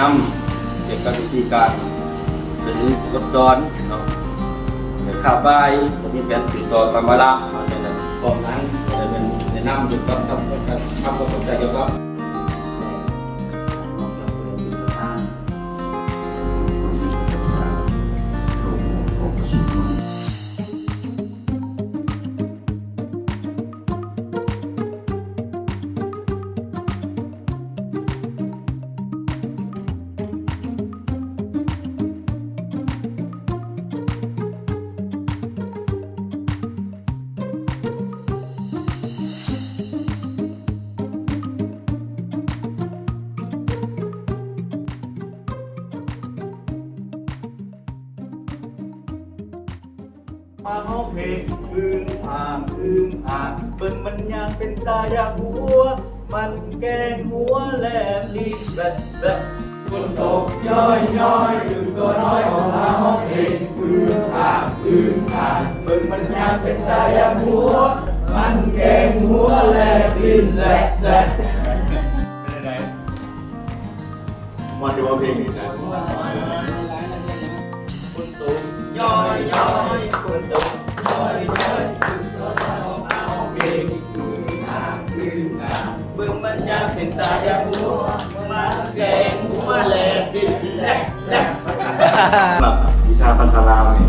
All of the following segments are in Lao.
ນຳກ່ຽວກັບວິທີການສະເໜີບົດສອນເນາະ ແລະ ຄາບບ່າຍກໍມີແຜນສືບຕໍ່ຕາມວາລະເນາະ ແຕ່ລະ ພ້ອມທັງແນະນຳ ແນະນຳກ່ຽວກັບ ທຳຄວາມເຂົ້າໃຈກ່ຽວກັບ ມາຮ້ອງເພງ ອຶ້ງອາງ ອຶ້ງອາງ ເບິ່ງມັນຍາງເປັນຕາຢາກຫົວ ມັນແກງຫົວແລບລີ້ນແບບແບບ ຝົນຕົກຍ້ອຍໆ ອຶ້ງຕົວນ້ອຍອອກມາຮ້ອງເພງ ອຶ້ງອາງ ອຶ້ງອາງ ເບິ່ງມັນຍາງເປັນຕາຢາກຫົວ ມັນແກງຫົວແລບລີ້ນແບບແບບ. ມ່ວນຢູ່ບໍ່ເພງນີ້ນະ? ຝົນຕົກຍ້ອຍໆ ຝົນຕົກຍ້ອຍໆ ເບິ່ງມັນຢາກເປັນຕາຢາກຫົວ ມາແກງຫົວແລບ ແລບ ແລບ. ສຳລັບວິຊາພາສາລາວນີ້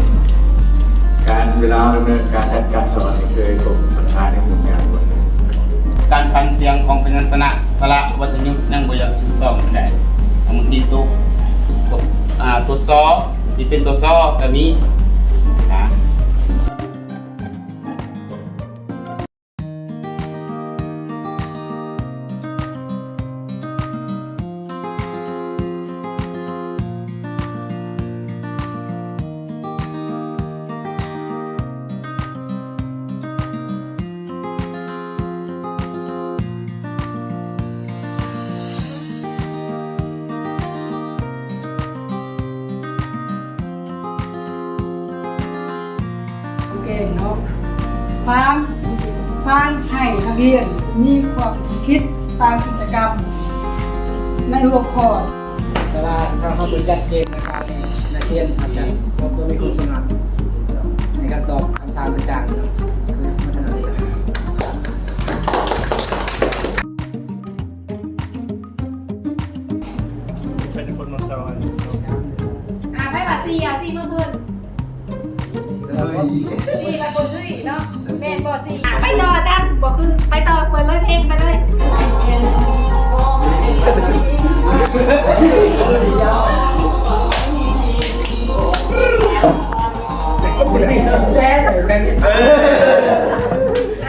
ການ ເວລາເຮົາດຳເນີນການຈັດການສອນນີ້ ເຄີຍພົບບັນຫາຫຍັງຫຍຸ້ງຍາກບໍ່? ການຜັນສຽງຂອງພະຍັນຊະນະ ສະຫຼະ ວັນທະຍຸດ ຍັງບໍ່ຢາກຖືກຕ້ອງປານໃດ. ບາງທີຕົວ ຕົວ ອ່າ ຕົວຊ ທີ່ເປັນຕົວຊ ກໍມີນະ. ເກັ່ງເນາະ. ສາມ ສ້າງໃຫ້ນັກຮຽນມີຄວາມຄິດຕ່າງກິດຈະກຳໃນຫົວຂໍ້. ເວລາຖ້າເຮົາບໍ່ຈັດເກມໃນການເລີຍນ ນັກຮຽນອາດຈະບໍ່ ບໍ່ມີຄວາມສະໝັກໃນການຕອບຄຳຖາມຕ່າງໆເນາະ. ເປັນຄົນມັກສະຫວາຍ. ອ່າ ໃຜວ່າສີ່ ອ່າ ສີ່ມືຂຶ້ນ. ເຮີ້ຍ ສີ່ລະຄົນເຮີ້ຍເນາະ ແມ່ນບໍ່ສີ່. ອ່າ ໄປຕໍ່ອາຈານ ບໍ່ຄື ໄປຕໍ່ ເປີດເລີຍ ເພງໄປເລີຍ. ອ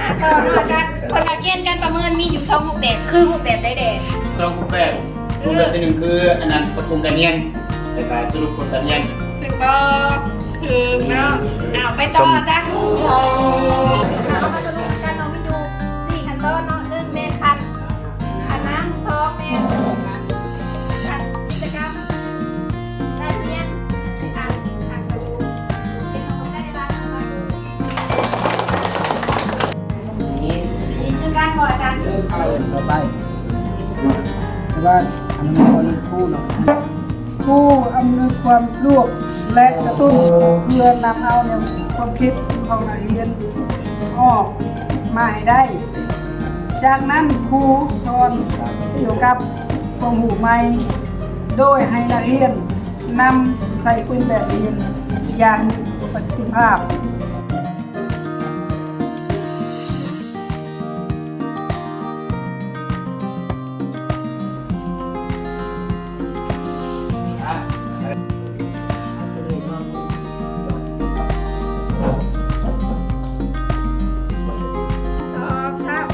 ່າ ຕໍ່ເນາະອາຈານ ເພິ່ນວ່າເກນການປະເມີນມີຢູ່ສອງຮູບແບບ ຄືຮູບແບບໃດແດ່? ສອງຮູບແບບ. ຮູບແບບທີໜຶ່ງຄືອັນນັ້ນ ປັບປຸງການຮຽນ ແລ້ວກະສະຫຼຸບຜົນການຮຽນ. ຖືກບໍ່? ຖືກເນາະ. ເອົາ ໄປຕໍ່ຈ້ະ. ເຮົາມາສະຫຼຸບກັນເນາະ ມີຢູ່ສີ່ຂັ້ນຕອນເນາະ. ໜຶ່ງແມ່ນຂັ້ນ ຂັ້ນນຳ, ສອງແມ່ນຂັ້ນກິດຈະກຳການຮຽນ, ຂັ້ນ ຂັ້ນສະຫຼຸບ. ຄືກັນບໍ່ອາຈານ? ຕໍ່ໄປ ແຕ່ວ່າອັນນີ້ບໍ່ເລື່ອງຄູເນາະ ຄູອຳນວຍຄວາມສະດວກ ແລະ ກະຕຸ້ນ ເພື່ອນຳເອົາແນວຄວາມຄິດຂອງນັກຮຽນອອກມາໃຫ້ໄດ້. ຈາກນັ້ນ ຄູສອນກ່ຽວກັບຄວາມຮູ້ໃໝ່ ໂດຍໃຫ້ນັກຮຽນ ນຳໃຊ້ເປັນແບບຮຽນຢ່າງມີປະສິດທິພາບ. ສອງ ສາມ.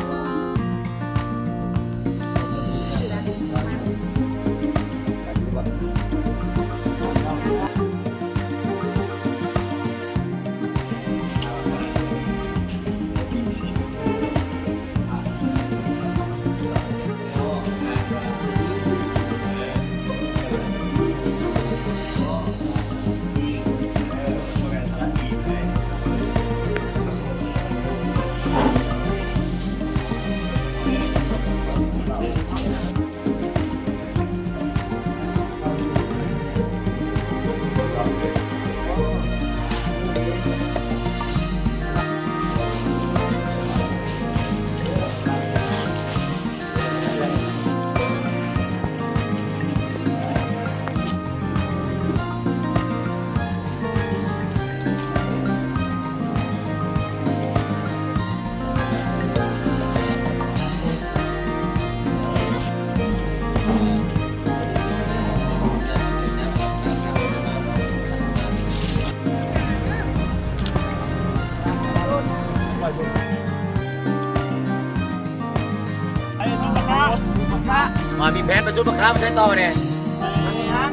ອ່າ ມີແຜນໄປສວນມະຂາມ ໃສຕໍ່ແດ່?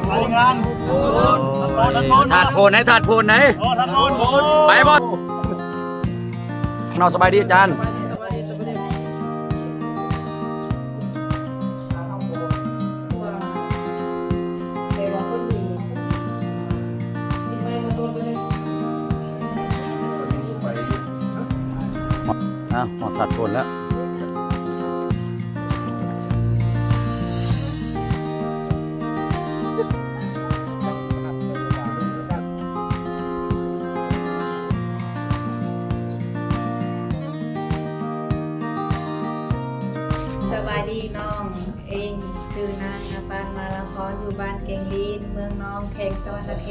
ໄປງານ ທາດໂພນ ໃນທາດໂພນໃນ ໂອ້ ທາດໂພນ ໄປບໍ່? ເນາະ ສະບາຍດີອາຈານ. ອ້າວ ຮອດທາດໂພນແລ້ວ. ສະບາຍດີ ນ້ອງເອງ ຊື່ນາງ ນະປານ ມາລາຄອນ ຢູ່ບ້ານແກ້ງລີນ ເມືອງນອງ ແຂວງສະຫວັນນະເຂດ.